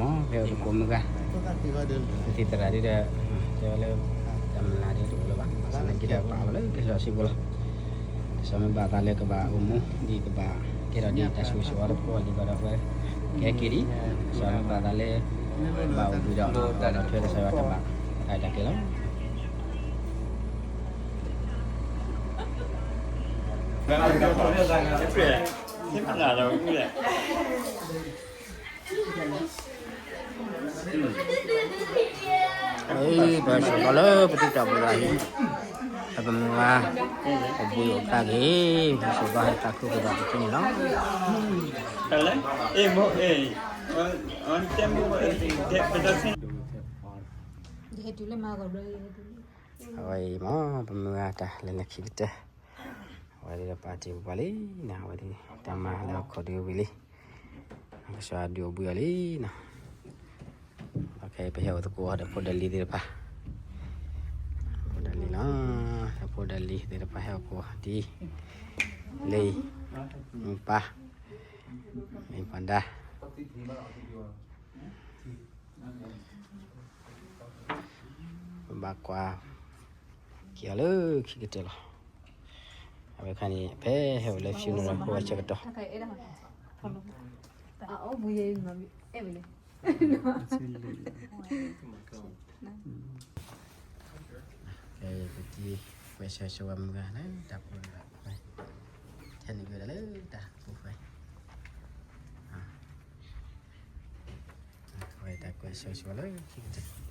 မ်ဖဲအိၣ်သကိးမုၢ်ဂၤ, ပသံၣ်သရၣ်ဒ်ဒီး တဲဝဲလၢ တၢ်မုၢ်လၢ်ဒ်တအိၣ်လၢၤဘၣ်, ဘၣ်ဆၣ်သနာ်က့ဒီးပာ်လီၤလၢကစၢ်ယွၤစုပူၤလီၤ. ကစၢ်မ့ၢ်ဘၣ်သးလၢကဘၣ်အိၣ်မူ ဒ်ကဘၣ်ကဲထီၣ်ဒ်တၢ်ဆိၣ်ဂ့ၤဆိၣ်ဝါတဖၣ်လံၤဒီး အဝဲကဲက့ၤဒ် ကစၢ်မ့ၢ်ဘၣ်သးလၢ ဘၣ်အိၣ်ဘှံးဒီး ဒီးထွဲကစၢ်ယွၤတၢ်ဘၣ်တၢ်အဲၣ်တၢ်ကွံလီၤ. ပဆိၣ်ဘီလၢပတံၤတၢ်ပူၤလၢအဟံၣ်, ပမုၢ်ဂၤ ပဘှံးအိၣ်ဖျါက့ၤ, ပဆိၣ်ဘီဟဲသးခုကဒီးပထံၣ်န့ၣ်လီၤ. အဝဲအံၤမ့ၢ် ပမုၢ်ဂၤတၢ်လဲၤနခံကတၢၢ်, အဝဲဒၣ်ပာ်တ့ၢ်ပှၤလံနီၤ, အဝဲဒၣ်တၢ်မၤလၢဟီၣ်ခိၣ်ဒုးဝံၤလံ, ကစၢ်ဒုးအိၣ်ဘှံးအီၤလံနီၤ. ခဲအံၤပဟဲအိၣ်သကိးဒီးဖိဒီးလံၤသ့ၣ်တဖၣ်, ဖိဒီးလံၤလီၤ, ဒီးဖိဒီးလံၤသ့ၣ်တဖၣ်ဟဲအိၣ်သကိးဒ် လံၤ, မုၢ်ပၢ်, လံၤပှၤဒါ ပဘၣ်ကွၢ်က့ၤအီၤလၢခံကတၢၢ်လီၤ. အဝဲခါန့ၣ် ဖဲဟဲအိၣ်လၢ funeral home အဆၢကတီၢ်, ပတံၤကွဲးဆၢဆိဝဲမုၢ်ဂၤလၢတၢ်ဖိလၢ ထဲန့ၣ်ကဒီးလၢတၢ်ဖိဃဲ, အဝဲတၢ်ကွဲးဆၢဆိဝဲလၢခံကတၢၢ်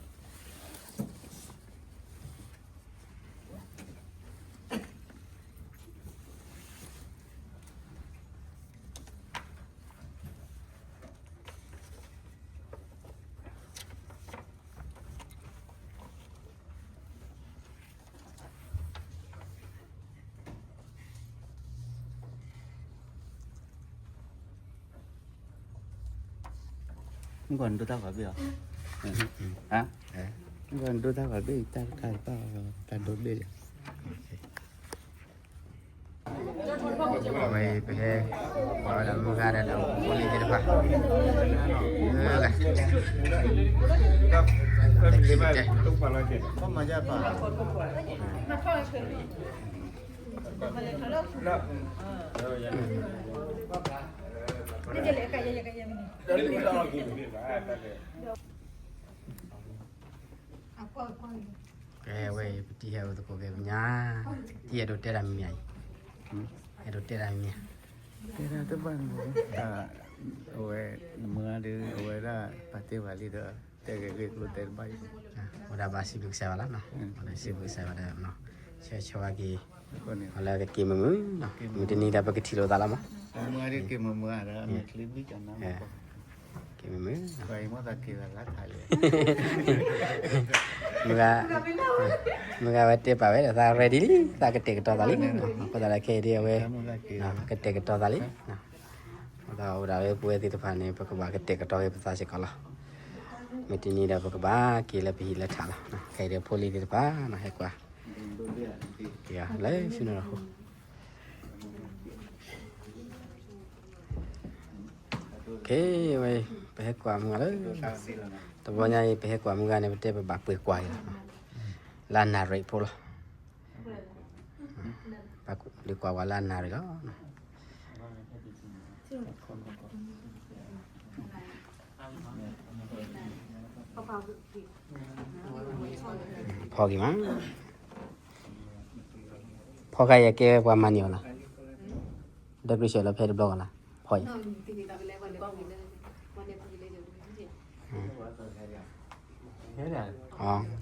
မ့ၢ်ကီးနဒိတၢ်ဂီၤဘ့ၣ်အီၤ, မ့ၢ်ကီးနဒိတၢ်ဂီၤဘ့ၣ် တၢ်တခါတဘၣ်အီၤ တၢ်ဒိဘ့ၣ်လီၤ. အဝဲပဟဲ ပှၤဝဲဒၣ်မုၢ်ဂၤဒီး ဖိလံၤသ့ၣ်တဖၣ်, လၢ ကဲဝဲ ပတံၤဟဲအိၣ်သကိးက့ၤပညါ, တံၤအဲၣ်ဒိးတဲတၢ်မံၤမံၤအံၤ, အဲၣ်ဒိးတဲတၢ်မံၤမံၤဧါ, တဲတၢ်တဘၣ်န့ၣ်, အဝဲ နမုၢ်ဂၤဒီး အဝဲဒၣ်ပာ်တ့ၢ်ဝဲလံဒီး တဲဂ့ၤဂ့ၤကျိၤတဲတဘၣ်အံၤ, ဝဲဒၣ်ဘၣ်စံးဘျုးကစၢ်ယွၤလီၤ, စံးဘျုးကစၢ်ယွၤဒီး ဆၢဂ့ၤဆၢဝါက့ၤ လၢကက့ၤမုာ်မုာ်, မုၢ်တနံၤဒီးပကထံၣ်လိာ်သးလီၤမး, က့ၤမုာ်မုာ်, မုၢ်ဂၤဝဲတဲပာ်ဝဲဒီး သး ready လံ, သးကတဲာ်ကတီၤသးလံ, အဃိသတးဒီးခဲအံၤဒ်အဝဲ ကတဲာ်ကတီၤသးလံ, အဃိသတးဒီးပဝဲသ့ၣ်တဖၣ်န့ၣ် ပကဘၣ်ကတဲာ်ကတီၤက့ၤပသးစ့ၢ်ကီးလီၤ. မုၢ်တနံၤဒီးပကဘၣ်က့ၤလၢပဟံၣ်လၢထးလီၤ. ခဲအံၤဒ်ဖိလံၤသ့ၣ်တဖၣ်န့ၣ် ဟဲကွၢ် က့ၤလၢ funeral home ခဲအံၤဝဲ ပဟဲကွၢ်မုၢ်ဂၤလၢ တဘျီညါအံၤ ပဟဲကွၢ်မုၢ်ဂၤန့ၣ် ပတဲပဘၣ်ပှ့ၤကွၢ်အံၤလီၤ. လၢအနၣ်ရံၣ်ဖိလီၤ. ပဒုးကွၢ်ဝဲလၢအနၣ်ရံၣ်လီၤ. ဖီၣ်က့ၤမး, ဖီၣ်ခါအံၤကဲပှၤမၤန့ၢ်အီၤလီၤ. ဒီးကြၢးဆၢလီၤဖဲတဘျီကလါ, ဖီၣ်အံၤ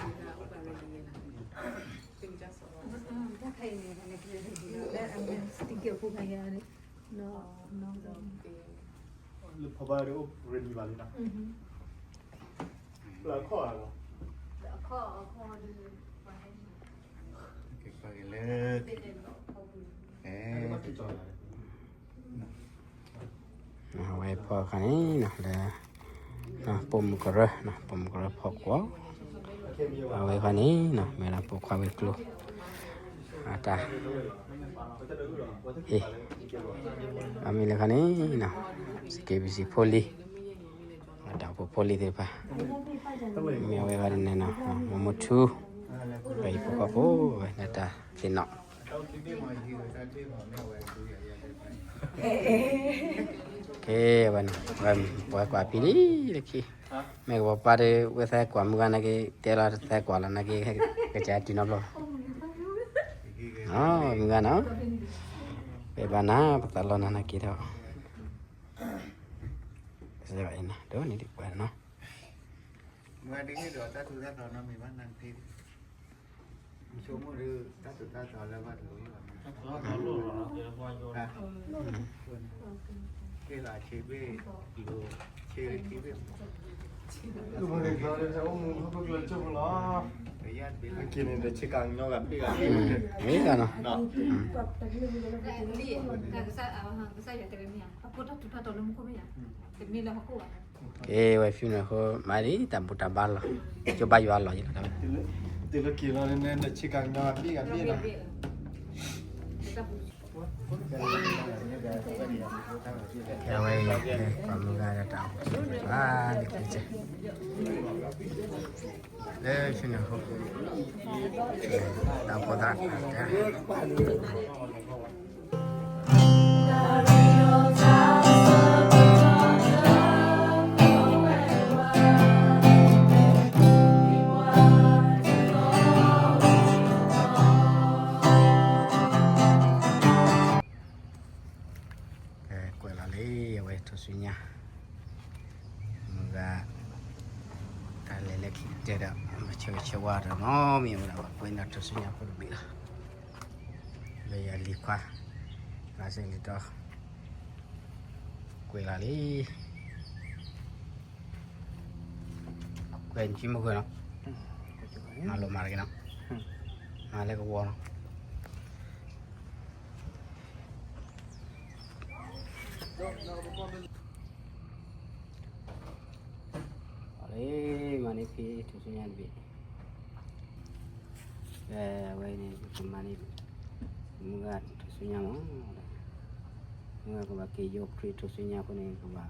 အဝဲဖီၣ်ခါန့ၣ် လၢ ပိာ်မုၣ်ကရၢ, ပိာ်မုၣ်ကရၢဖီၣ်ကွၢ်, အဝဲခါန့ၣ် မ့ၢ်လၢပိာ်ခွါဝဲၤကျိၤ အတၢ် အ့ၣ်, အမ့ၢ်လၢခါန့ၣ် စက့ပစံးဖိလံၤ တၢ်အိၣ်ဖှိၣ်ဖိလံၤသ့ၣ်တဖၣ်, မ့ၢ်အဝဲဂၤဒ်န့ၣ်နီၤ, မိၢ်မူထူ, ဝဲအံၤဖိဃီဖိ, ဝဲဒၣ်တၢ်သ့ၣ်နီၣ်, ကဲဝဲန့ၣ်, ဝဲပှၤကွၢ်ဖံလံလၢခံ, မ့ၢ်ကပၤပၢ်ဒီး ဝဲသးကွၢ်မုၢ်ဂၤနာ်က့ တဲလီၤသးကွၢ်လီၤနာ်က့ ကစၢ်တုၤနီတဘျီ, မုၢ်ဂၤနီၤ, ပဘၣ်နၤ ပသးလီနၤနာ်က့ဒီး, ဒ်န့ၣ်ဒ်ပှၤနီၤ မ့ၢ်ဒ်န့ၣ်ဒီး တၢ်ထူးတၢ်တီၤနီတမံၤဘၣ်နၤဖံ, ဆိကမိၣ်ဒီး တၢ်ထူးတၢ်တီၤလၢဘၣ်တလီၤလီၤ, က့ၤလီၤဆ့ဘ့ၣ်, ဆ့လၢခံဘ့ၣ်, အိၣ်မူဖုကျၢၤကၠိဖိလီၤ, အက့ၤန့ၣ်ဒီးဆ့ကၤကညီဂၤဘ့ၣ်ဂၤဘ့ၣ်, မ့ၢ်ဂၤနီၤ ကဲဝဲဖုန့ၣ်အဃိ မၤဒ်တၢ်ဘူၣ်တၢ်ဘါလီၤ, ကၠိဘါယွၤလီၤယလီၤ, တုၤလၢက့ၤလီၤန့ၣ် တဆ့ကၤကညီဂၤဘ့ၣ်ဂၤဘ့ၣ်လီၤ, ကဲဝဲအံၤ ပှၤမုၢ်ဂၤဒီးတၢ်အိၣ်ဖှိၣ်ဘၣ်လံက့ၤကဲ, လၢဖုန့ၣ်အဃိ တၢ်အိၣ်ဖှိၣ်သရၣ်တဲ ကဲ ကွဲးလီၤလံ အဝဲထူၣ်စုညါ, မုၢ်ဂၤ တၢ်လဲၤလၢခံကတၢၢ်ဒီး မၤဆၢဂ့ၤဆၢဝါဒီးနီတမံၤဝဲဒၣ် ပှၤကွဲးနီၣ်ထူၣ်စုညါဖိတဘ့ၣ်လီၤ, လၢယၤလံၤခွါ လၢစ့ၣ်လံၤတီ ကွဲးလီၤလံ ကွဲးနကံမုၢ်ဂၢၢ်နီၤ, မၤလိာ်မၤတက့ၢ်နီၤ, မၤလၢကဝီၤနီၤ လံ မၤန့ၢ်ဖံထူၣ်စုညါတဘ့ၣ်, အဝဲန့ၣ် ကမၤန့ၢ် မုၢ်ဂၤထူၣ်စုညါမး, မုၢ်ဂၤကဘၣ်က့ၤယိးခရံာ်ထူၣ်စုညါအဃိန့ၣ် ကဘၣ်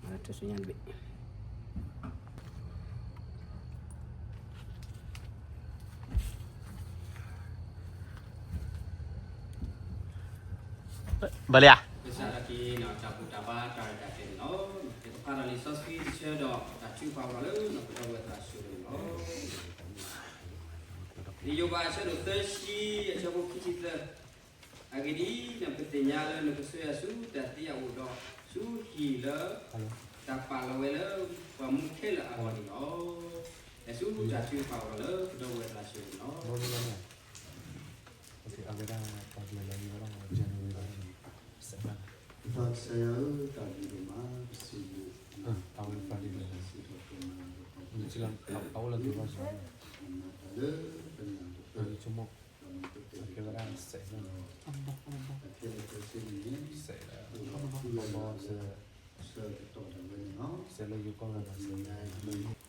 မၤထူၣ်စုညါတဘ့ၣ် ဘၣ်လံဧါ, ကစၢ်တၢ်က့ၤနီၣ်တၢ်ဘူၣ်တၢ်ဘါတၢ်ရဲၣ်တၢ်ကျဲၤန့ၣ်လီၤ, ယကဖးဒီးလံာ်စီဆှံတဆၢဒီးတၢ်ထုကဖၣ်လၢနီၣ်ပဒီပုၢ်ဝဲၢ်သရၣ်စၢၤန့ၣ်လီၤ, လံာ်ယိၤဘးအဆၢဒိၣ်သၢဆံ အဆၢဖိခံဆံသၢ, အဂ့ၢ်ဒ်အံၤ, ပသ့ၣ်ညါလၢနကဆှၢယၤဆူတၢ်သံအအိၣ်ဒီး ဆူဟံၣ်လၢ တၢ်ပာ်လီၤဝဲလၢ ပှၤမူခဲလၢာ်အဂီၢ်န့ၣ်လီၤ. လၢဆူတၢ်ထုကဖၣ်အိၣ်ဒီးလၢပဒီပုၢ်ဝဲၢ်သရၣ်စၢၤန့ၣ်လီၤ. အဝဲဒၣ်ပှၤကလဲၤလီၤယံၤဝဲဒၣ် January လါန့ၣ် စဲးဘၣ်, ပကစၢ်ယွၤဧၢ, တၢ်ဘျုးဒိၣ်မး ပစံးဘျုး, အဝဲပှၤဒ်လဲၣ်, အအိၣ်လၢက့ၤဘၣ်စၢၤ, တၢ်ဆိကမိၣ်, အကဲဝဲဒၣ်စဲးလၢ, စဲးလၢ, ဘီဘီစဲး, စဲးလၢယိၤကီၢ်ဝဲဒၣ်စဲးလၢ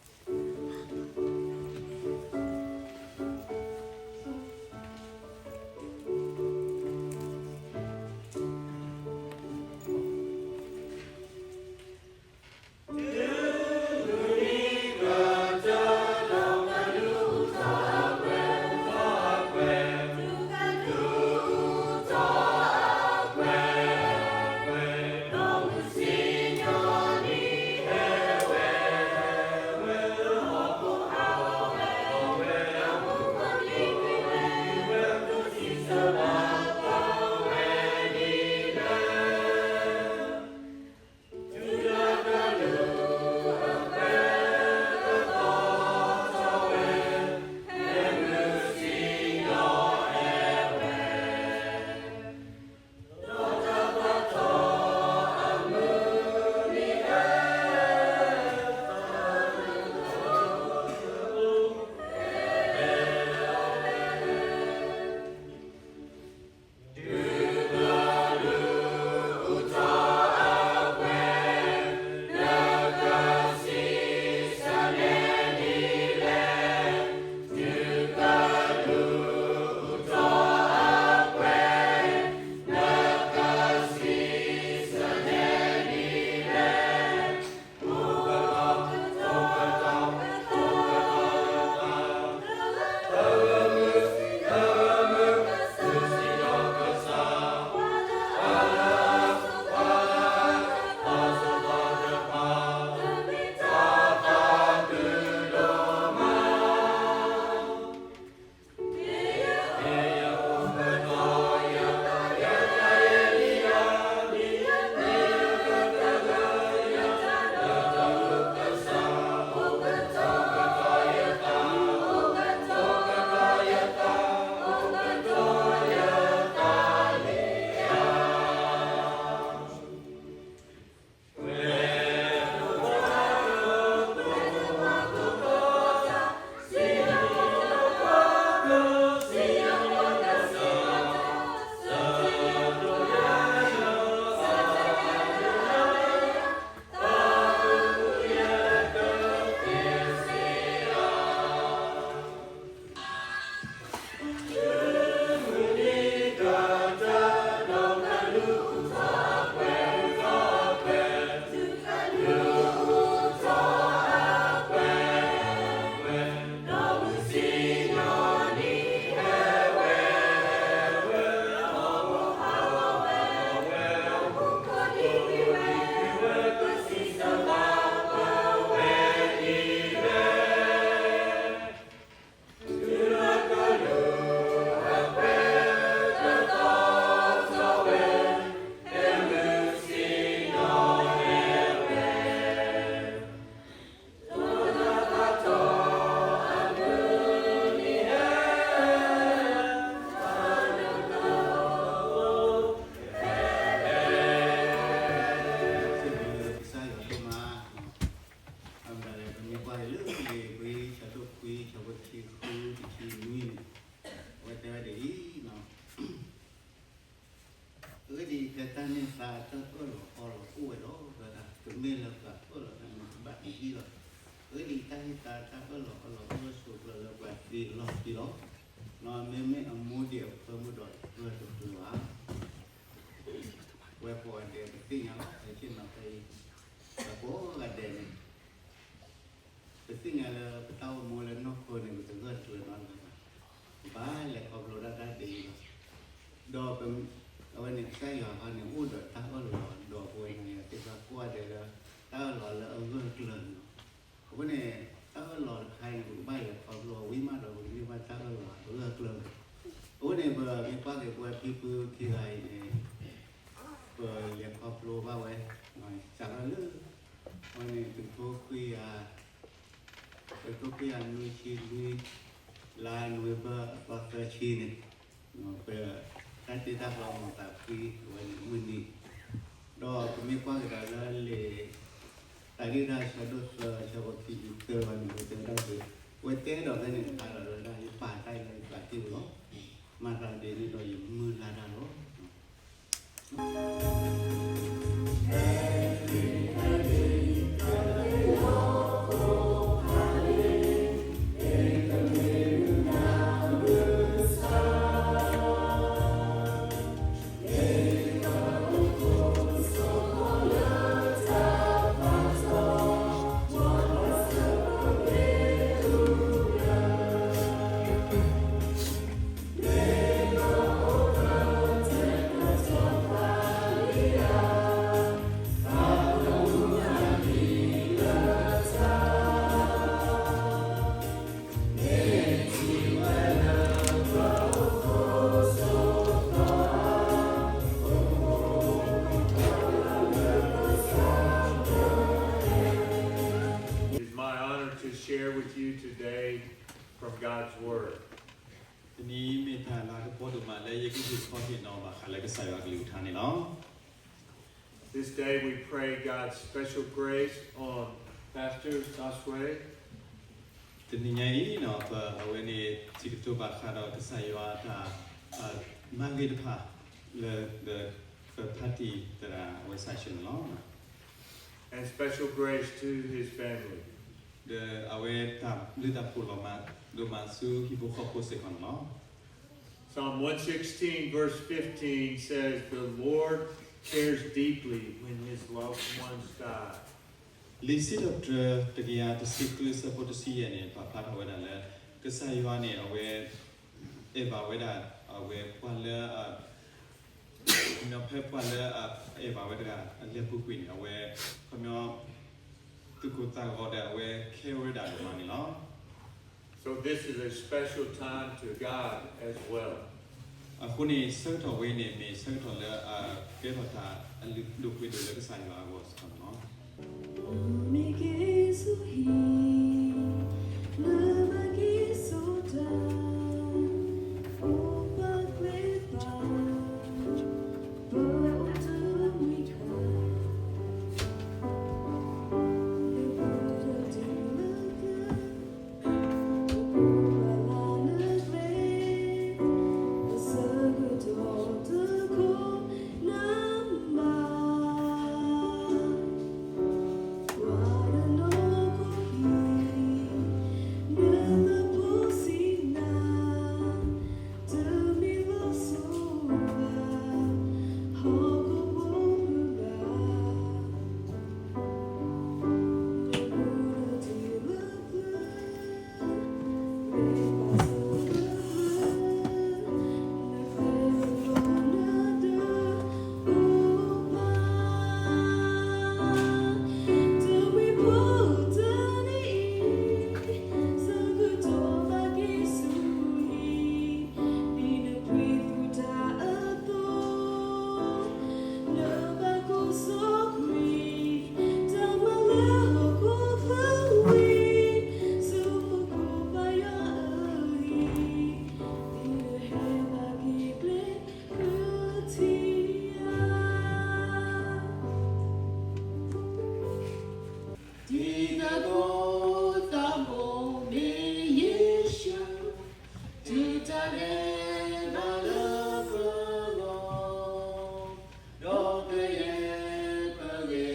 တၢ်န့ၢ်သါတၢ်အၢၣ်လီၤအီလီၤအိၣ်ဝဲလီၤ. တမ့ၢ်လၢပှၤအၢၣ်လီၤတၢ်န့ၣ် ကဘၣ်တယံာ်လီၤ. အဂ့ၢ်ဒ်အံၤ, တၢ်န့ၢ်သါတၢ်အၢၣ်လီၤအီလီၤ အိၣ်ဝဲဆိးကျၢၤလၢပှၤသ့အလီၢ်ခံလီၤ. မ့မ့ၢ်အမူဒံးအဖၢမုၢ်ဒီး ဂၢၢ်တကျၢၤဘၣ်. ဝဲကိးဂၤဒဲး ပသ့ၣ်ညါလီၤ. ဖဲဆ့ၣ်နီၤဖဲအံၤ ပကိးဂၤဒဲးန့ၣ် ပသ့ၣ်ညါလၢပတၢ်အိၣ်မူလၢနီၢ်ခိန့ၣ် ပတဂၢၢ်တကျၢၤနီတဂၤဘၣ်. ပဘၣ်လဲၤခီဖျိဒၣ်တၢ်ဒ်အံၤလီၤ. ဒီး အဝဲန့ၣ် ကစၢ်ယွၤဟီန့ၣ် အိၣ်ဒီးတၢ်အၢၣ်လီၤ ဒီးပဝဲနၤယၤသ့ၣ်တဖၣ်ကိးဂၤဒဲးလၢ တၢ်အၢၣ်လီၤလၢအဂၢၢ်ကျၢၤန့ၣ်လီၤ. အဃိန့ၣ် တၢ်အၢၣ်လီၤတခါအံၤန့ၣ် ပကဘၣ်လဲၤခီဖျိအီၤဝံၤမးဒီး ပကန့ၢ်ဘၣ်တၢ်အၢၣ်လီၤအဂၢၢ်ကျၢၤလီၤ. အဃိန့ၣ် ပမ့ၢ်ကွၢ်က့ၤပဝဲဖံဖုခံဂၤအံၤန့ၣ် ပလဲၤခီဖျိဘၣ်ဝဲ စးထီၣ်လၢ အဝဲန့ၣ် တကထိခွံကယၤ တကထိခွံကယၤနွံဆံနွံ လါနိၣ်ဝ့ဘၢၣ်အသီသၢဆံန့ၣ် ပ တၢ်တ့တၢ်ဖျီမၤသးဖှံ အဝဲန့ၣ်မုၢ်နံၤ ဒီးပမ့ၢ်ကွၢ်ကဒါလၢလံာ် တၢ်ဂ့ၢ်တၢ်ဆၢဒိၣ်သၢ ဆၢဖိခံဆံသၢဝဲန့ၣ် ပတဲဝဲဒၣ်က့ၤ ပဝဲတဲဒီးဖဲန့ၣ်တခါဒီးဝဲဒၣ် ယပာ်တၢ်အံၤလၢယသးကံၢ်ပူၤလီၤ. မၤသးဒ်န့ၣ်ဒီးယမုၢ်လၢ်တၢ်လီၤ. It is my honor to share with you today from God's Word. တနံၤအံၤမ့ၢ်တၢ်လၤကပီၤဒိၣ်မးလၢယကဟ့ၣ်ခီဟ့ၣ်နီၤဘၣ်ဃးလၢကစၢ်ယွၤအကလုၢ်ကထါန့ၣ်လီၤ. This day we pray God's special grace on Pastor Joshua. တနံၤညါအံၤန့ၣ် ပအဝဲန့ၣ် စံးကတိၤဘၣ်ဃးဒီးကစၢ်ယွၤအတၢ် မၤဂ့ၤတဖၣ်လၢ ပဖါတံၢ်သရၣ်အဝဲစၢ်ဆၢန့ၣ်လီၤ. And special grace to his family. ဒီးအဝဲတၢ်ဘျုးတၢ်ဖှိၣ်လီၤမး ဒိၣ်မးဆူဟံၣ်ဖိဃီဖိစ့ၢ်ကီးန့ၣ်လီၤ. Psalm one sixteen, verse fifteen says, The Lord cares deeply when his loved ones die. လံာ်စံးထီၣ်ပတြၢၤ တကယၤတဆံဃု အဆၢဖိတဆံယဲၢ်န့ၣ် ပာ်ဖျါထီၣ်ဝဲဒၣ်လၢ ကစၢ်ယွၤန့ၣ် အဝဲ အဲၣ်ဘၣ်ဝဲဒၣ် အဝဲပှၤလၢ ခီပညီဖဲပှၤလၢအအဲၣ်ဘၣ်ဝဲတဂၤ အလဲၤပူၤကွံာ်န့ၣ် အဝဲ ခီပညီ သူၣ်ကိၢ်သးဂီၤဒီးအဝဲ care ဝဲဒၣ်ဒိၣ်မးန့ၣ်လီၤ. So this is a special time to God as well. အဃိန့ၣ် ဆၢကတီၢ်ဝဲန့ၣ် မ့ၢ်ဆၢကတီၢ်လၢအကဲထီၣ်တၢ်အလုၢ်ဒိၣ်ပှ့ၤဒိၣ်လၢကစၢ်ယွၤအဂီၢ်စ့ၢ်ကီးန့ၣ်လီၤ. မ့ၢ်က့ၤဆူဟံၣ် လၢမၤက့ၤစိတၢ် အိၣ်ပာ်ကွဲးပာ် ပအိၣ်တမံၤတခါ လၢပတၢ်တုၤလၢကျဲ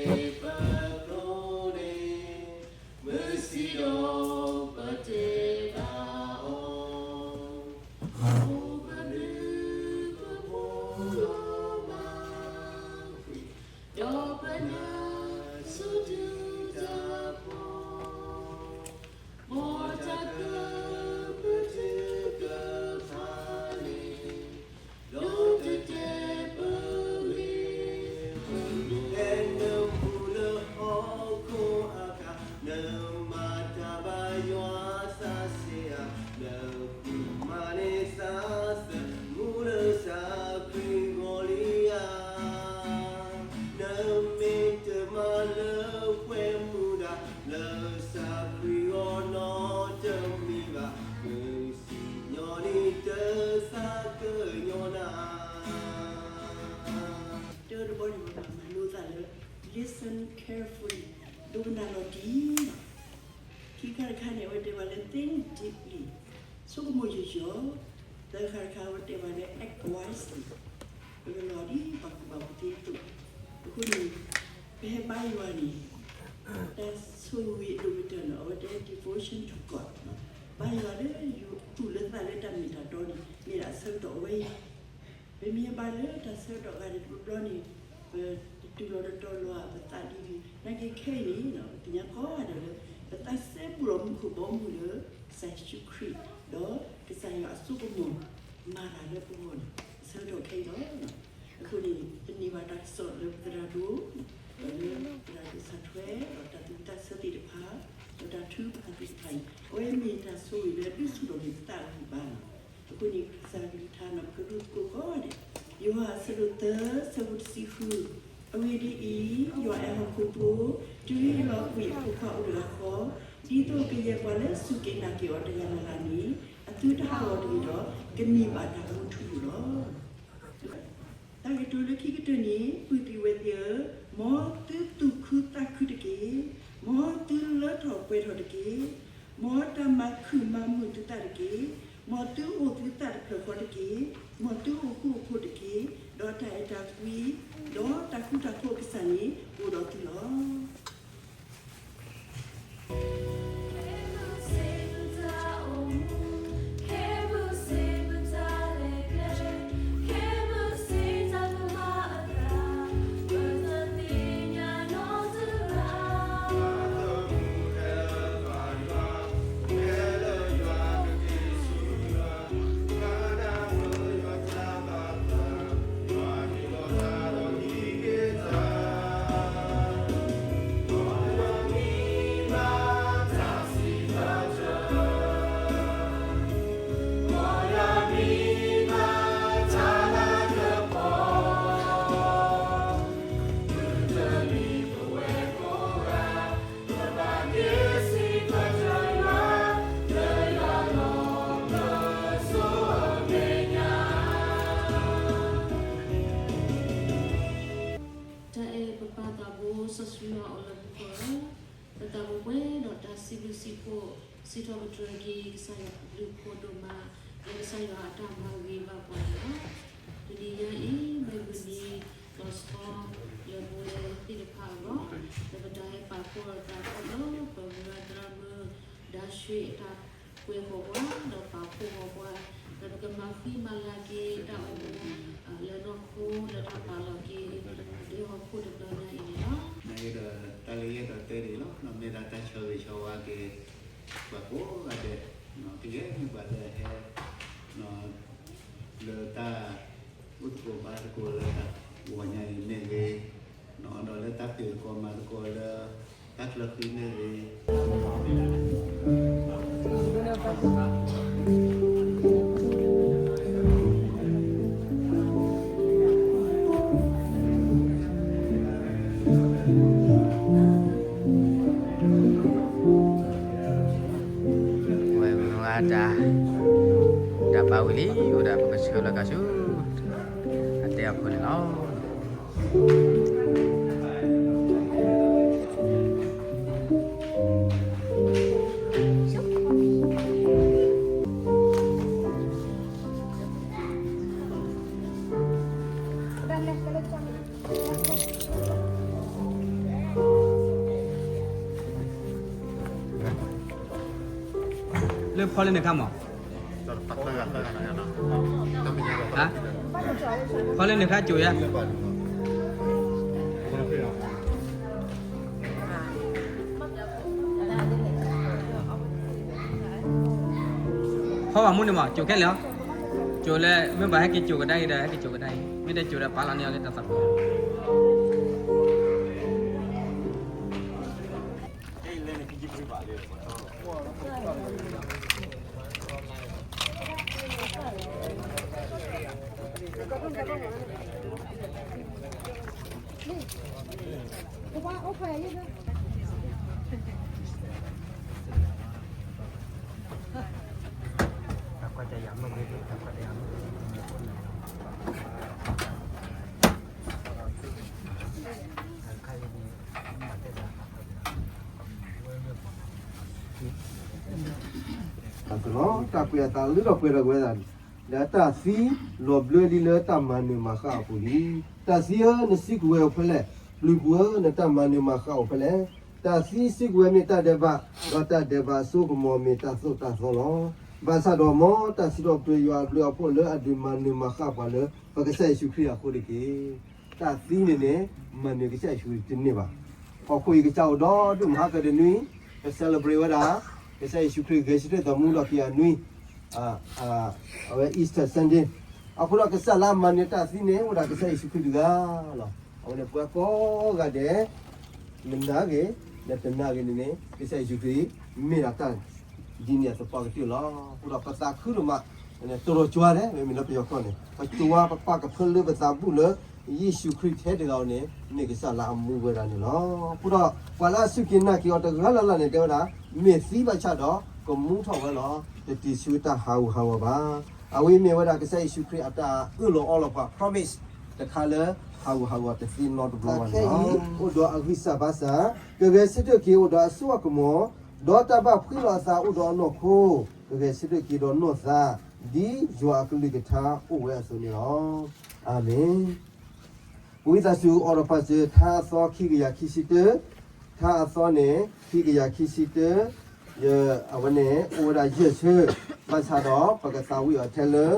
ပကျိန့ၣ် မုၢ်ဆံးဒီးပတဲဘၣ်အီၤ, အိၣ်ပဒုးပပူၤလီၤမၢ်ကွံာ်, ဒီးပနၢ်ဆူၣ်တုၤတၢ်ဖီ, မ်တၢ်ကပတုာ်ကဖးန့ၣ် ဒီးတတဲပဂ့ၤ, ပမ့ၢ်နၢမူလၢဟီၣ်ခိၣ်အကါ, နမၤတၢ်ဘၣ်ယွၤသးစ့ဧါ, နဃုမၤန့ၢ်သးစၢ် မူလၢစၢ်ခရံာ်ဂီၢ်လံဧါ, နမ့ၢ်တမၤလၢပှဲၤမူဒါ လၢစၢ်ခရံာ်ဂီၢ်နီတမံၤဘၣ်, မုၢ်စံၣ်ညီၣ်န့ၣ်တသးကညီၤနၤ. တၢ်တဘီန့ၣ် ပဘၣ်မၤလိသးလၢ listen carefully, ဒိကနၣ်လီၤတံၢ်လီၤ. ခံခါတခါန့ၣ် အဝဲတဲပှၤလၢ think deeply, ဆိကမိၣ်ယိာ်ယိာ်. သၢခါတခါ အဝဲတဲပှၤလၢ act wisely, ပကလီၤဒ်ပှၤကူၣ်ဘၣ်ကူၣ်သ့အသိး. အဃိန့ၣ် ပဟဲဘါယွၤန့ၣ် တၢ်ဆိၣ်ဂ့ၤအဒိၣ်ကတၢၢ်န့ၣ် အဝဲတဲ devotion to God, ဘါယွၤလၢယသူၣ်လၢသးလၢတၢ်မ့ၢ်တၢ်တီန့ၣ် မ့ၢ်ဒၣ်အဆၢကတီၢ်အဝဲအံၤ. ပမ့ၢ်ဟဲဘါလၢတၢ်ဆၢကတီၢ်အဂၤန့ၣ် တဘျီဘျီန့ၣ် ပတတုၤလီၤတတီၤလီၤဧါ ပသးဒ်န့ၣ်. နာ်က့ခဲအံၤန့ၣ် ပသ့ၣ်ညါကိးဂၤဒဲးလၢ ပသးစဲဘူးဒီးမူခိၣ်ဘီမုၢ်လၢ ကစၢ်ယ့ၣ်ၡူးခရံာ် ဒီးကစၢ်ယွၤအစိကမီၤ မၤတၢ်လၢပဂီၢ်န့ၣ် အဆၢကတီၢ်ခဲအံၤလီၤ. အဃိန့ၣ် ပန့ၢ်ဘၣ်တၢ်ကစီၣ်လၢပသရၣ်ဒိၣ်, ဒီးလၢသရၣ်ဒိၣ်စၢ်ထွဲ ဒီးတၢ်သူၣ်ဝံၣ်သးဆၢသ့ၣ်တဖၣ်, ဒီးတၢ်ထုကဖၣ်သ့ၣ်တဖၣ်အံၤ အဝဲမ့ၢ်တၢ်ဆိၣ်ဂ့ၤလၢဒုးဆူၣ်ထီၣ်က့ၤပသးအဂံၢ်ဘါလီၤ. အဃိန့ၣ် ကစၢ်ကလုၢ်ကထါန့ၣ် ပကဒိးသကိးကိးဂၤဒဲး, ယိၤဟၣ်အဆၢဒိၣ်သၢ ဆၢဖိတဆံဃု, အဂ့ၢ်ဒ်အံၤ, ယွၤအဲၣ်ဟီၣ်ခိၣ်ဖိ, တုၤအဟ့ၣ်လီၤကွံာ်အဖိခွါအိၣ်တဂၤဃီ, ဒ်သိးကယဲၢ်ပှၤလၢစူၢ်က့ၤနာ်က့ၤအီၤတဂၤလၢ်လၢ်န့ၣ် အသုတဟးဂီၤတဂ့ၤဒီး ကန့ၢ်ဘၣ်တၢ်မူထူယိာ်လီၤ. တၢ်ကတိၤလၢခံကတၢၢ်န့ၣ် ပုၢ်သ့ၣ်ဝဲၢ်သ့ၣ်ဧၢ, မ်သုသူၣ်ခုသးခုတက့ၢ်. မ်သုလၢထီၣ်ပှဲၤထီၣ်တက့ၢ်. မ်တၢ်မၤခုၣ်မၤမုာ်သုသးတက့ၢ်. မ်သုအိၣ်သုသးတဖျၢၣ်ဃီတက့ၢ်. မ်သုအိၣ်ဃူအိၣ်ဖိးတက့ၢ်. ဒီးတၢ်အဲၣ်တၢ်ကွံ ဒီးတၢ်ဃူတၢ်ဖိးအကစၢ်န့ၣ် အိၣ်ဒီးသုလီၤ. တၢ်အဲၣ်ပပၢ်သးဘိစီဆှံယွၤအိၣ်လၢမူခိၣ်ဧၢ, ပသးပှဲၤဒီးတၢ်စံးဘျုးစံးဖှိၣ် စံးထီၣ်ပတြၢၤက့ၤ ကစၢ်ယွၤအဘျုးအဖှိၣ်ဒိၣ်မး လၢကစၢ်ယွၤအတၢ်မၤဂ့ၤဘၣ်ပှၤန့ၣ်လီၤ. တနံၤညါအံၤ မ့ၢ်မုၢ်နံၤလီၤဆီ ယပဝဲသ့ၣ်တဖၣ်အဂီၢ် လၢပတၢ်ဟဲပာ်ဖှိၣ်အသးခီဖျိ ပဝဲဒၣ်သရၣ်မုၣ် ဒါရွှ့ၣ်အတၢ်ကွဲဃီၤပှၤ ဒီးပာ်ဖှိၣ်ဃီၤပှၤ ဒီးပကမၤဃံမၤလၤက့ၤတၢ်အိၣ်မူ လၢနီၢ်ခိ လၢတၢ်ပာ်လီၤက့ၤ ဒဲဟီၣ်ခိၣ်တဘျီညါအံၤန့ၣ်လီၤ. နာ်က့ဒီး တၢ်လၢယအဲၣ်ဒိးတဲဒ်အံၤလီၤ. မ့ၢ်ဒၣ်တၢ်ဆၢဂ့ၤဆၢဝါက့ၤ ပှၤကိးဂၤဒဲး, ကယဲၢ်မ့ၢ်ပှၤလၢအဟဲ လၢတၢ်အိၣ်သကိးဘါသကိးလၢတၢ်ဂီၤညါအံၤမ့ၢ်ဂ့ၤ, ဒီးလၢတၢ်ဖံးသကိးမၤသကိးလၢတၢ်ချၢဃံမ့ၢ်ဂ့ၤ, ဝဲမ့ၢ်ဝဲဒၣ် တၢ်ဘၣ်ဝံၤလံ အိၣ်ဒၣ်ပကဆှၢလီၤက့ၤဆူ အတဲအခိၣ်န့ၣ်လီၤ. တၢ်ဘျုး လၢဖီလၢနခါမး, ဟါ, ဖီလၢနခါကိၤယါ, ဖီဘၣ်မူန့ၣ်မး ကိၤခဲလၢာ်, ကိၤလၢ မ့ၢ်ဘၣ်ဟဲက့ၤကိၤကဒါက့ၤဒီး ဟဲက့ၤကိၤကဒါက့ၤ, မ့ၢ်တကိၤဒီးပာ်လီၤန့ၢ်အီၤလၢတၢ်သးပူၤ တၢ်ကွဲးအသးလၢထီၣ်ပှဲၤဒီးပဝဲဒၣ် လၢတၢ်သံလီၤဘျၢလံလၢတၢ်မၤနၢၤမၤဃၣ်အပူၤလံ. တၢ်သံဧၢ, နစုကဝဲၤအိၣ်ဖဲလဲၣ်. ပျုၤပူၤဧၢ, နတၢ်မၤနၢၤမၤဃၣ်အိၣ်ဖဲလဲၣ်. တၢ်သံစုကဝဲၤမ့ၢ်တၢ်ဒဲးဘး, ဒီးတၢ်ဒဲးဘးအစိကမီၤမ့ၢ်တၢ်သိၣ်တၢ်သီလီၤ. ဘၣ်ဆၣ်ဒီးမ်တၢ်စံးထီၣ်ပတြၢၤယွၤအဘျုးအဖှိၣ်လၢအဒုးမၤနၢၤမၤဃၣ်ပှၤလၢ ပကစၢ်ယ့ၣ်ၡူးခရံာ်အဃိတက့ၢ်. တၢ်သံန့ၣ်န့ၣ် မၤနၢၤကစၢ်ယ့ၣ်ၡူးခရံာ်တန့ၢ်ဘၣ်. ဟီၣ်ခိၣ်အံၤကစၢ်အိၣ်ဒီဒူၣ်မး ဟါကတနွံ ပ celebrate ဝဲဒၣ် ကစၢ်ယ့ၣ်ၡူးခရံာ်ဂဲၤဆၢထၢၣ်သးမူလီၢ်ခံအနွံ အဝဲ Easter Sunday. အဃိဒီးကစၢ်လၢအမၤနၢၤတၢ်သံန့ၣ် အိၣ်ဒၣ်ကစၢ်ယ့ၣ်ၡူးခရံာ်တဂၤလီၤ. အဝဲန့ၣ်ပှၤကိးဂၤဒဲး နနာ်ဂ့ၤ နတနာ်ဂ့ၤန့ၣ်န့ၣ် ကစၢ်ယ့ၣ်ၡူးခရံာ် မ့ၢ်ဒၣ်တၢ်ဒ်န့ၣ်အသပှၢ်ကတၢၢ်လီၤ. အဃိဒီးပသးခုဒိၣ်မး တရီၤကွၢ်ဒဲး မ့မ့ၢ်လၢပယီၤကီၢ်န့ၣ် ပကွၢ်ပပာ်ကဖၢလၢပသးဘူၣ်လၢ ယ့ၣ်ၡူးခရံာ်ထဲတဂၤဧိၤန့ၣ် မ့ၢ်ကစၢ်လၢအမူဝဲဒၣ်န့ၣ်လီၤ. အဃိဒီး ပှၤလၢအစူၢ်က့ၤနာ်က့ၤအီၤတဂၤလၢ်လၢ်န့ၣ် တဲဝဲဒၣ် မ့ၢ်သံဘၣ်ဆၣ်ဒီး ကမူထီၣ်ဝဲလီၤ. တတုၤဆူတၢ်ဟးဂူာ်ဟးဂီၤဘၣ်. အဝဲမ့ၢ်ဝဲဒၣ်ကစၢ်ယ့ၣ်ၡူးခရံာ်အတၢ်အၢၣ်လီၤအီလီၤပှၤ promise တခါလၢ ဟးဂူာ်ဟးဂီၤတသ့နီတဘျီဘၣ်န့ၣ်လီၤ. အိၣ်ဒီးအဂံၢ်စၢ်ဘါစၢ်, ကဂဲၤဆၢထၢၣ်က့ၤအိၣ်ဒီးအစိအကမီၤ, ဒီးတၢ်ဘၣ်ဖှံလီၤအသးအိၣ်ဒီးအနီၢ်ခိ, ကဂဲၤဆၢထၢၣ်က့ၤဒီးနီၢ်သး, ဒ်ယွၤအကလုၢ်ကထါအိၣ်ဝဲအသိးန့ၣ်လီၤ. အၤမ့ၣ်. ဝံသးစူၤ အိးထီၣ်ပာ်စၢၤ ထါအသီခံကယၤခံဆံတၢ, ထါအသီန့ၣ် ခံကယၤခံဆံတၢ, ယ အဝဲန့ၣ် အိၣ်ဝဲဒၣ်ယဲၢ်ဆၢ, ဘၣ်ဆၣ်ဒီး ပကသးဝံၣ်အီၤထဲလၢ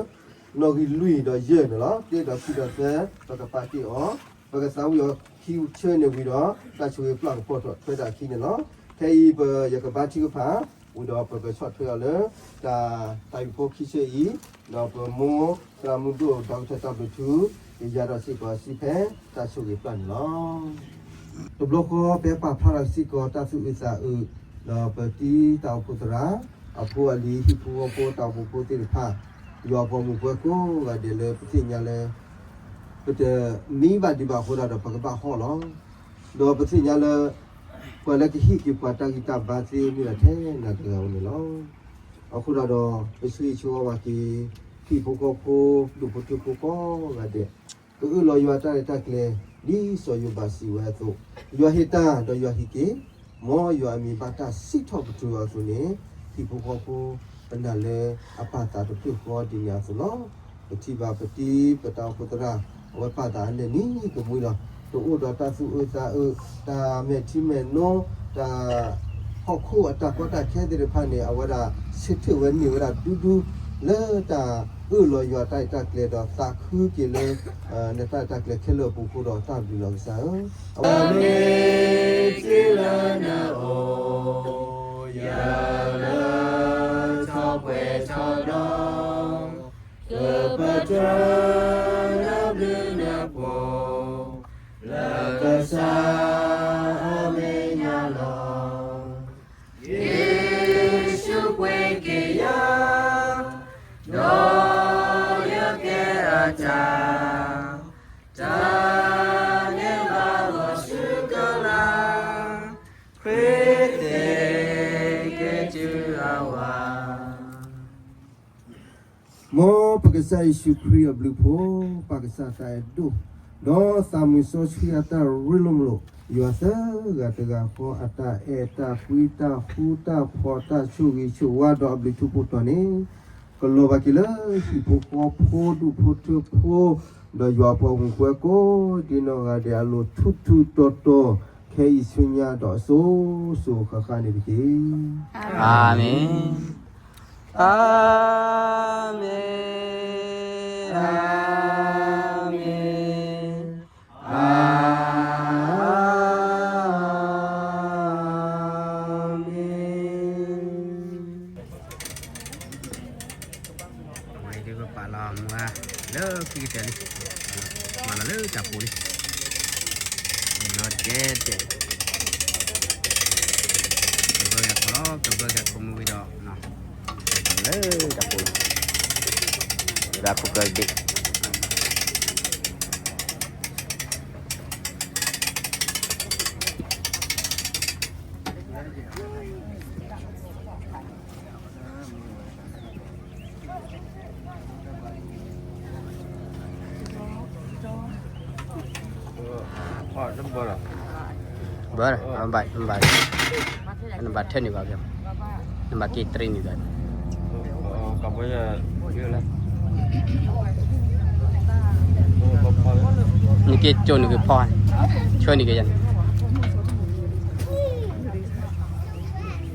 နီၣ်ဂံၢ်လွံၢ်ဒီးယဲၢ်န့ၣ်လီၤ. တၢဒီးခံဒီးသၢ ပကပာ်တ့ၢ်အီၤ, ပကသးဝံၣ်အီၤခံဆၢန့ၣ်ဝံၤဒီး တၢ်ဆိၣ်ဂ့ၤပျၢ်ကပီၤထီၣ်ထွဲဒၣ်အခံန့ၣ်လီၤ. ခဲအံၤပယကဘါထုကဖၣ် ဝံၤဒီးပကဆီၣ်ထွဲအီၤလၢ တၢ် တၢ်အုၣ်ဖိခံဆၢအံၤ, ဒီးပမိၢ်သရၣ်မုၣ်ဒိၣ် ဒီကထၢၣ်တၢ်ဘျုးထူ ကယၤဒီးစ့ၢ်ကီးစံးဖဲ တၢ်ဆိၣ်ဂ့ၤပျၢ်န့ၣ်လီၤ. တဘျီဃီ ပဟဲပာ်ဖျါထီၣ်စ့ၢ်ကီးတၢ်သူၣ်အုးသးအုး, ဒီးပတံၤတၢ်အိၣ်ဖှိၣ်သရၣ်, အဖိအလံၤ ဟံၣ်ဖိဃီဖိ တၢ်အိၣ်ဖှိၣ်ဖိသ့ၣ်တဖၣ်, ယွၤအပှၤမုၣ်ပှၤကိးဂၤဒဲးလၢပသ့ၣ်ညါလၢ ပတမံဘၣ်ဒံးဘၣ်အဃိဒီး ပကဘၣ်ဟီၣ်လီၤ. ဒီးပသ့ၣ်ညါလၢ ပှၤလၢကဟ့ၣ်က့ၤပှၤတၢ်ဂံၢ်တၢ်ဘါသ့မ့ၢ်ဒၣ်ထဲနၤတဂၤဧိၤန့ၣ်လီၤ. အဃိဒီး ပဆၢဂ့ၤဆၢဝါဘၣ်က့ၤ ဟံၣ်ဖိဃီဖိ ဒူၣ်ဖိထၢဖိကိးဂၤဒဲး, ကအၢၣ်လီၤယွၤတၢ်ရဲၣ်တၢ်ကျဲၤ ဒ်စီၤယိၤဘးစံးဝဲအသိး, ယွၤဟ့ၣ်တၢ်ဒီးယွၤဟံးက့ၤ, မ်ယွၤအမံၤဘၣ်တၢ်စံးထီၣ်ပတြၢၤအီၤအသိးန့ၣ်, ဟံၣ်ဖိဃီဖိ ပနာ်လၢအပာ်သးတဖျၢၣ်ဃီဒ်န့ၣ်အသိးလီၤ. ပထံၣ်ဘၣ်ပတံၤပတၢ်အိၣ်ဖှိၣ်သရၣ် အဝဲပာ်သးအနံၤန့ၣ်ကမှံလီၤ. တအိၣ်ဒီးတၢ်သူၣ်အုးသးအုး, တၢ်မဲာ်ထံမဲာ်နိ, တၢ် ဟီၣ်ခိၣ်အတၢ်ကီတၢ်ခဲသ့ၣ်တဖၣ်န့ၣ် အဝဲဒၣ်ဆၢထၢၣ်ဝဲန့ၢ်ဝဲဒၣ်ဒူဒူ လၢတၢ်အၢၣ်လီၤယွၤတၢ်ရဲၣ်တၢ်ကျဲၤဒီးသးခုက့ၤလၢ နတၢ်ရဲၣ်တၢ်ကျဲၤခဲလၢာ်အပူၤအဃိဒီးတၢ်ဘျုးလီၤကစၢ်ဧၢ, အဝဲမ့ၢ်စ့လၢနအိၣ် ယၤလၢထီၣ်ပှဲၤထီၣ်ဒီး ကပတြၢၤနဘျုးနဖှိၣ် လၢကစၢ်အမဲာ်ညါလီၤ. ယ့ၣ်ၡူးပှ့ၤက့ၤယၤ ဒီးယကဲအတၢ် တၢ်န့ၢ်ဘၣ်ဂီၤဆူကလၤ ခရံာ်သ့ကဲတုၤအဝၤ မ်ပကစၢ်ယ့ၣ်ၡူးခရံာ်အဘျုးအဖှိၣ်, ပၢ်ကစၢ်တၢ်အဲၣ်ဒိၣ်, ဒီးသးမုၢ်စီဆှံအတၢ်ရ့လိာ်မုာ်လိာ်, ယွၤသၢဂၤတဂၤဃီအတၢ်အဲၣ်တၢ်ကွံတၢ်ဃူတၢ်ဖိးတၢ်ဆိၣ်ဂ့ၤဆိၣ်ဝါဒီးအဘျုးထူးဖှိၣ်တီၤန့ၣ်, ကလီၤဘၣ်က့ၤလၢဟံၣ်ဖိဃီဖိဒူၣ်ဖိထၢဖိ ဒီးယွၤအပှၤဂီၢ်မုၢ်ကိးဒံနီၢ်ဂၤဒဲးအလိၤထူးထူးတီၤတီၤ ခဲအံၤဆူညါဒီးအစိၤစိၤဃၣ်ဃၣ်န့ၣ်တက့ၢ်. အၤမ့ၣ်. အၤမ့ၣ်, အၤမ့ၣ်, အၤမ့ၣ်. ဝဲဒုးပာ်လီၤမူဂၤလၢခံကတၢၢ်လံ, မၤလီၤလၢတၢ်ပူၤလံ, လီၤတဲတဲ, ကဘၢဂၤခိၣ်လီၤ, ကဘၢဂၤခိၣ်မူဝံၤဒီး, လီၤလၢတၢ်ပူၤလံ, ဝဲဒၣ်ခိၣ်ကျၢၢ်တဘ့ၣ် ဘၢ, နဘၣ်, နဘၣ်ထၢနုာ်ဘၣ်, နဘၣ်က့ၤတရံးနုာ်ဘၣ်, နက့ၤကၠိနုာ်က့ၤဖီ, ဆှၢနုာ်က့ၤယၤန့ၣ်,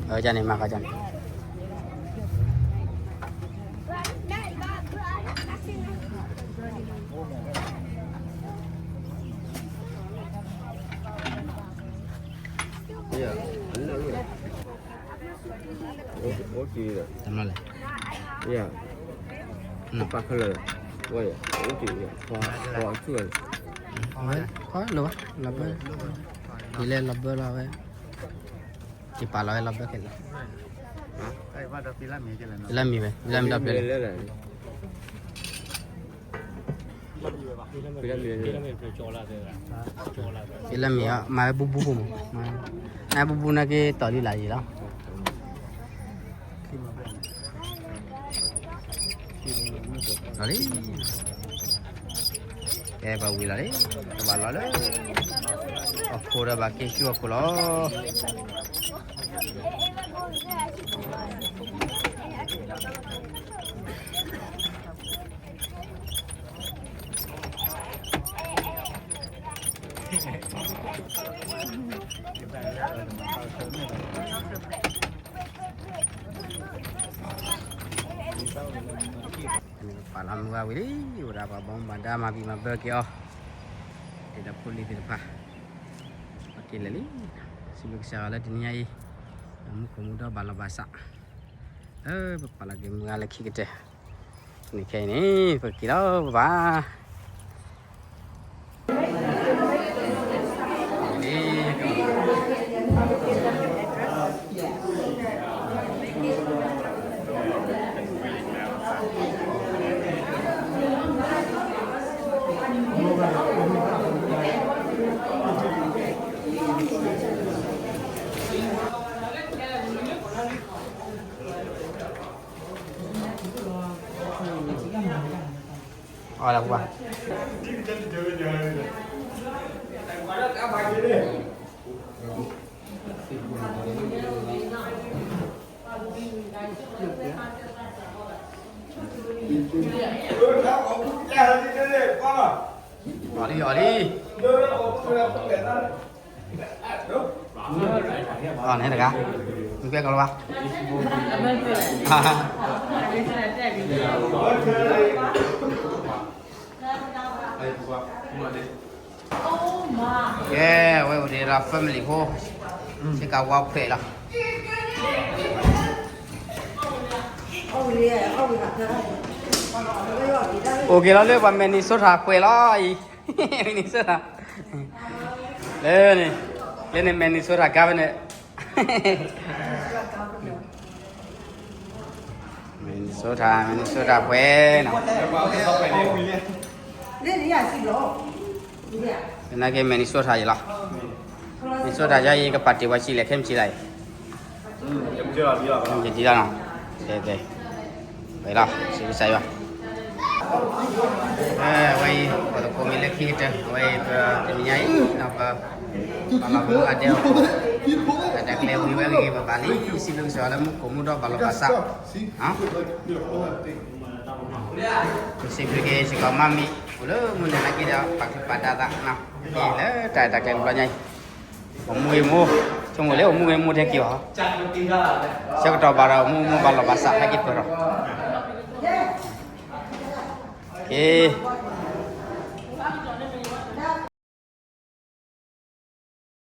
အၢ ယၤန့ၣ် မၤဃီယၤန့ၣ် တမ့ၢ်လဲၣ်, ပာ်ခလၢ, ဝဲ, ဖီ, ဖီ, လီၤဘၢ, လီၤဘၢ, ယလဲၤလီၤဘၢလီၤဝဲ, ယပာ်လီၤဝဲလီၤဘၢခဲလၢာ်, ဖံလၢမံၤဝဲ, ဖံလၢမံၤဒီဖျၢၣ်လၢ ဖံလၢမံၤ, မၤဝဲဘူးဘူးဖိမး, နဘူးဘူးနာ်က့တီၢ်လံလၢယံၤလီၤ, လီၤလံ, ကဲပှၤဝံၤလီၤလံ, ကဘၣ်လီၤလၢ အခိၣ်ဒီးဘၣ်က့ၤဆူအခိၣ်လီၤ. ပာ်လီၤမုၢ်ဂၤဝံၤလံ, အိၣ်ဒၣ်ပှၤဘီမုၢ်ဘၣ်ဒါမၤဘံၣ်မၤဘၢက့ၤအီၤ, တဲဒီးဖိလံၤသ့ၣ်တဖၣ်, ပက့ၤလဲၤလံ, စံးဘျုးကစၢ်ယွၤလၢတနံၤညါအံၤ, မူခိၣ်မူဒီဘၣ်လီၤဘၣ်စး, လၢပပာ်လီၤက့ၤမုၢ်ဂၤလၢခံကတၢၢ်, န့ၣ်ခဲအံၤန့ၣ် ပက့ၤလီၤပဘၣ် အီၣ်လၢပှၤ, အီၣ်လံ အီၣ်လံ, အီၣ်န့ၣ်တဂၤ, မ့ၢ်ကွဲကီးလီၤဘၣ်. ကဲ အဝဲအိၣ်ဒီး family ဖိ, စ့ၢ်ကီးဝါခွဲးလီၤ. အိၣ်က့ၤလီၤလၢပှၤ Minnesota ခွဲးလီၤအံၤ, Minnesota, လၢန့ၣ်, လၢန့ၣ် Minnesota governor, Minnesota, Minnesota ခွဲးနီၤ, နာ်က့ Minnesota ယံၤလီၤ, Minnesota ယၤအံၤ ကပာ်တ့ၢ်ပှၤဆံးလဲၣ် ခဲမုၢ်ဆံးလဲၣ်အံၤ, ယဒ်လီၤနီၤ, ကဲကဲ, ဝဲလီၤ စံးဘျုးကစၢ်ယွၤ. အဝဲအံၤ ပှၤသကိးမံၤလၢခံကတၢၢ် အဝဲအံၤ ပတနံၤညါအံၤ ပပာ်လီၤမုၢ်ဂၤဒဲးအီၤ, တၢ်တၢ်ကျဲၤဝံၤဝဲဂ့ၤဂ့ၤဘၣ်ဘၣ်လံ, စံးဘျုးကစၢ်ယွၤလၢမူခိၣ်မူဒီဘၣ်လီၤဘၣ်စး, စံးဘျုးက့ၤစ့ၢ်ကီးမါမံၤ အိၣ်လၢမူန့ၣ်နာ်က့ဒီး ပာ်ချံပာ်ဒါသးနီၤ, လၢတၢ်တၢ်ကျဲၤတဘျီညါအံၤ, ပမူအံၤမိၢ် ဆိကမိၣ်လၢအိၣ်မူဝဲမူထဲက့ၤအီၤ, ဆၢကတီၢ်ဘၣ်ဒီး မူမူဘၣ်လီၢ်ဘၣ်စး ဟဲက့ၤပၢၢ်ထီၣ်, က့ၤ,